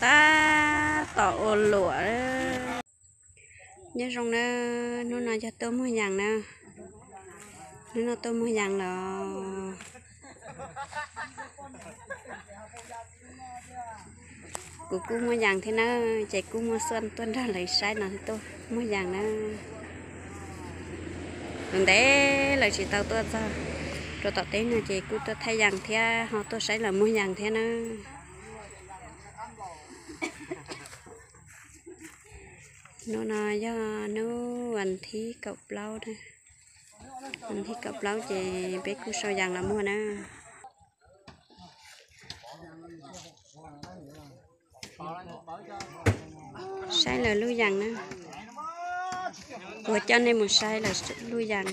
Tab tom ua luam. Nyob zoo na, hnub no yog tuaj muag yas na. Hnub no tuaj muag yas los. Kuv kuj muag yas thiab na, ces kuj muaj xuaj tuaj nrog lawv saib no tuaj muag yas na. Ntev lawv tsis tau tuaj txog rau tom teb no ces kuj tuaj thaij yas thiab ho tuaj saib lawv muag yas thiab na. Hnub no yog hnub vas thib kaum plaub, vas thib kaum plaub ces peb kuj sau yas los muag na. Saib lawv lub yas na. Kuv coj nej mus saib lawv lub yas.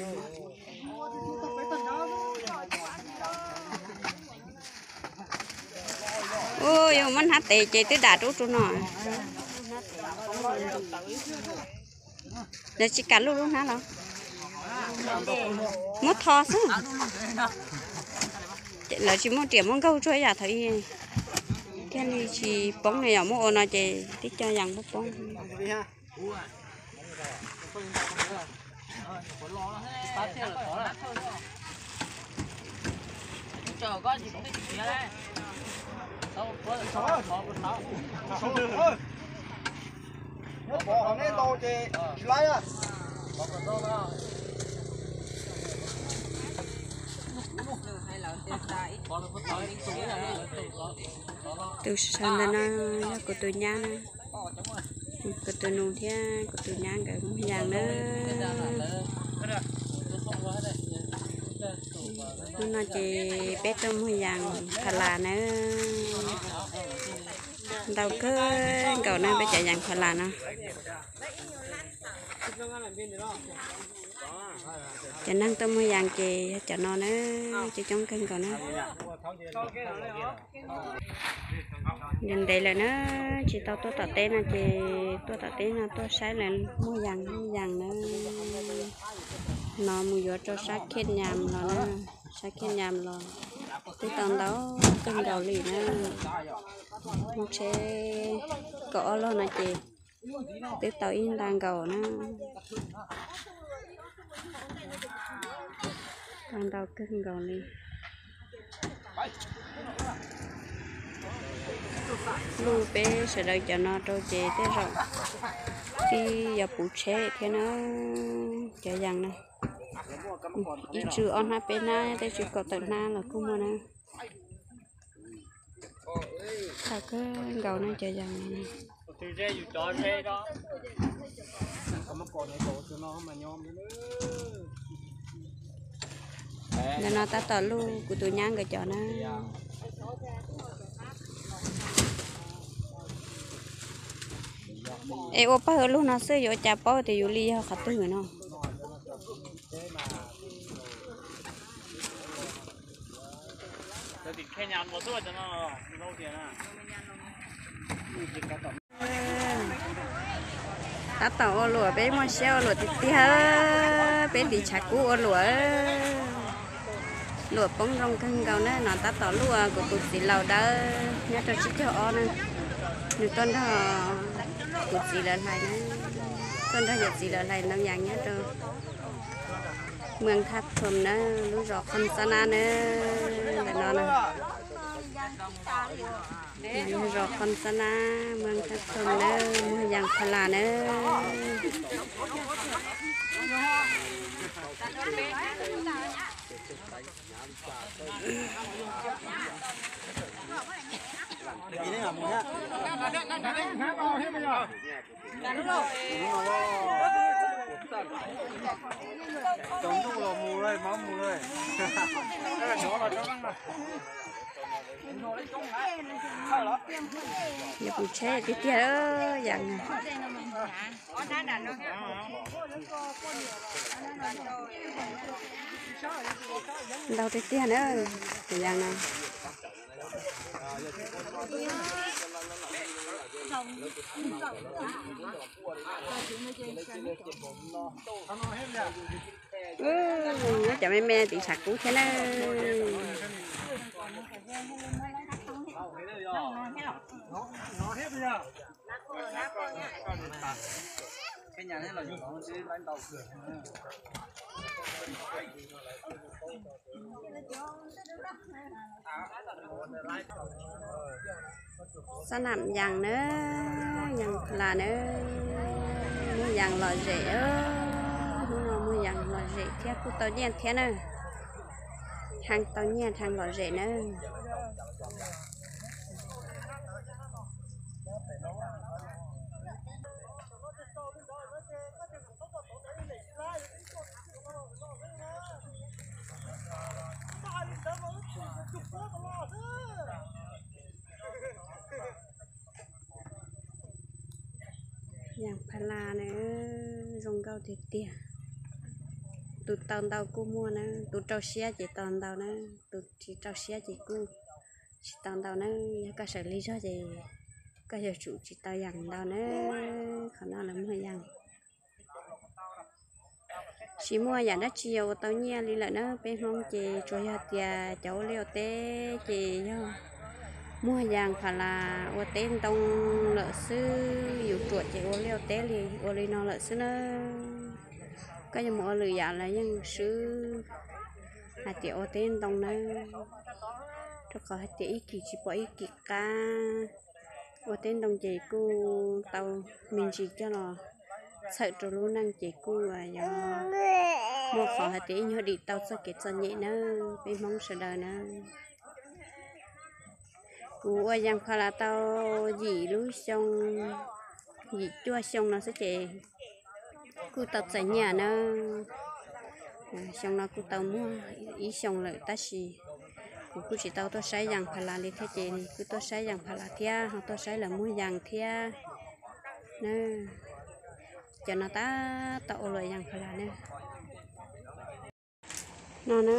Ua, yuav muab hnab tes ces twb dam rub rau no. Lawv tsis kam luj lub hnab los? Muab tho xwb. Lawv tsis muaj riam muab nkaug tsuag yam thaum ub. Thiaj li tsis poob no, yog muab ua no ces tib co yas poob poob. Tus sawv ntawm no yog kuv tus nyab na, kuv tus nus thiab kuv tus nyab nkawd muag yas na. Hnub no ces peb tuaj muag yas pha las na. Ntau kawg nkaus na peb cov yas pha las no. Cov neeg tuaj muag yas ces yog cov no na, coob coob kawg nkaus na. Ntev ntev lawm na, tsis tau tuaj tom teb no ces tuaj tom teb no tuaj saib lawv muag yas muag yas na. No mus yuav rau sab Khiaj Nyas los na, sab Khiaj Nyas los twb tau ntau kawg nkaus li na. Muaj tsheb kaum ob log no ces twb tau ib nta nkaus na. Tau ntau kawg nkaus li. Luj peb sawv daws cov no rau ces tej zaum twb yuav puv tsheb thiab na. Cov yas na, ib tsug ob hnab peb hnab, tej tsug kaum tawm hnab los kuj muaj na. Tau kawg nkaus na cov yas. Ntawm no tab tom luj kuv tus nyab nkawd cov na. Es ua pawg ua lug no xwb yuav ua cas paub tias yus li yog qhov twg no. Tab tom ua luam, peb muaj siab ua luam tiag tiag. Peb tiv tshav kub ua luam. Luam poob zoo kawg nkaus na. No tab tom luj kuv tus txiv laus dawb nyob rau tsib caug ob na. Nws tuaj nrog kuv txiv lawv hlais na, tuaj nrog yawm txiv lawv hlais ntoo yas nyob rau Mws Thaj Thuam na, lub zos Qhov Xab Nab na, ntawm no na. Lub zos Qhov Xab Nab, Mws Thaj Thuam na, muag yas pha las na. Yog kuv tsheb tiag tiag yas. Ntau tiag tiag na, tus yas na. Nyob cov me me tiv tshav kub thiab na. Sab nam yas na, yas pha las na, muaj yas lom zem, hnub no muaj yas lom zem thiab kuj tau nyiaj thiab na, dhau tau nyiaj dhau lom zem na. Yas pha las na, zoo nkauj tiag tiag. Tus tau ntau kuj muaj na, tus rau siab ces tau ntau na, tus tsis rau siab ces kuj tsis tau ntau na. Yog koj sawv lig zog ces koj yuav tsum tsis tau yas ntau na. Qhov no lawv muag yas. Tsis muaj yam dab tsi yuav ua tau nyiaj li lawm na, peb Hmoob ces tsuas yog tias cov ua liaj ua teb ces yog muag yas pha las ua teb ntoo lawm xwb, yus ruam ces ua liaj ua teb li ua li no lawm xwb na. Koj yuav mus ua lwm yam los yeej swb hais tias ua teb ntoo na, rau qhov hais tias ib kis tsis pom ib kis qab. Ua teb ntoo ces kuj tau me ntsis coj los txhawm rau lub neej ces kuj yog muaj qhov hais tias ib nyuag dim tau txoj kev txom nyem nawb peb Hmoob sawv daws na. Kuv ua yas pha las tau yim lub xyoo, yim cuaj xyoo no xwb ces kuj tau txais nyiaj na. Xyoo no kuj tau muag ib xyoo lawm tab sis kuv kuj tsis tau tuaj saib yas pha las li thiab ces kuj tuaj saib yas pha las thiab ho tuaj saib lawv muag yas thiab na. Cov no tab tom ua luam yas pha las na. No na,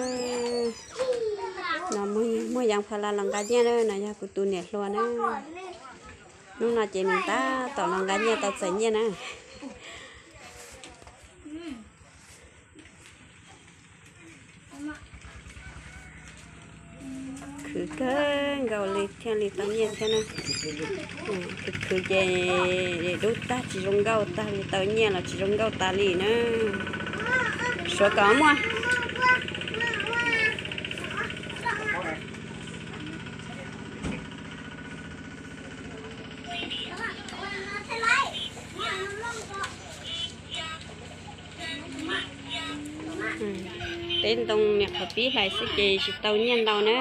no muag yas pha las los nqa nyiaj na, no yog kuv tus niam hluas na. Hnub no ces nws tab tom los nqa nyiaj tau txais nyiaj na. Khwv kawg nkaus li thiaj li tau nyiaj thiab na. Khwv khwv ces dub tag tsis zoo nkauj tag li, tau nyiaj los tsis zoo nkauj tas li na. Suav kom muaj. Teb ntoo niam qhuav pib hlais xwb ces tsis tau nyiaj ntau na,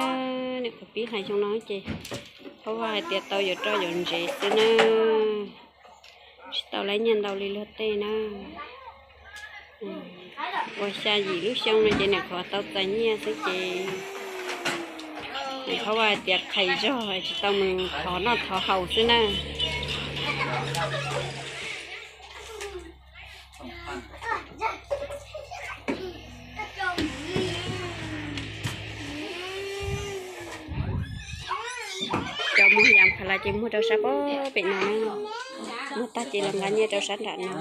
niam qhuav pib hlais xyoo no ces thaum vaj hais tias tau yuav roj yuav ntsev xwb na, tsis tau laib nyiaj ntau li luag tej na. Ua xya yim lub xyoo no ces niam qhuav tau txais nyiaj xwb ces niam qhuav vaj hais tias qhais zog tsis tau mus thov noj thov haus xwb na. Cov muag yas pha las ces muag rau sab pem no na, muag tag ces los nqa nyiaj rau sab nram no.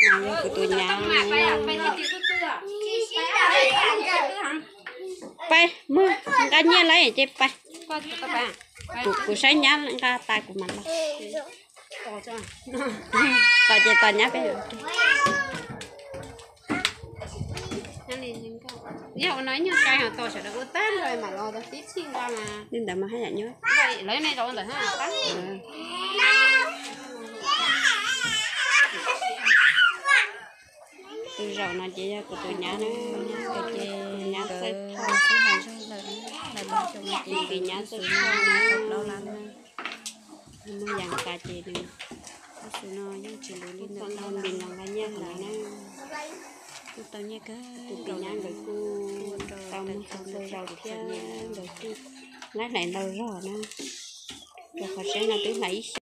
No yog kuv tus nyab. Pab muag nqa nyiaj lawm ces pab. Kuv saib nyab nqa tas kuv mam los. Tos ces tos nyab peb. Li ntawd mas haj yam nyob. Tus zaum no ces yog kuv tus nyab na, nyab ces nyab txawj thauj xwb, hlais zog lawm, hlais lawm xyoo no ces nyab txawj thauj na, plaub lab na. Muag yas tas ces nws, tus xus no yeej tsis luv li ntawd, tau npis los nqa nyiaj lawm na. Kuj tau nyiaj kawg, tus nyab nkawd kuj tau muag tau txhua zaus thiab, nkawd kuj laib hlais ntau zog na. Rau qhov seb no twb hlais ib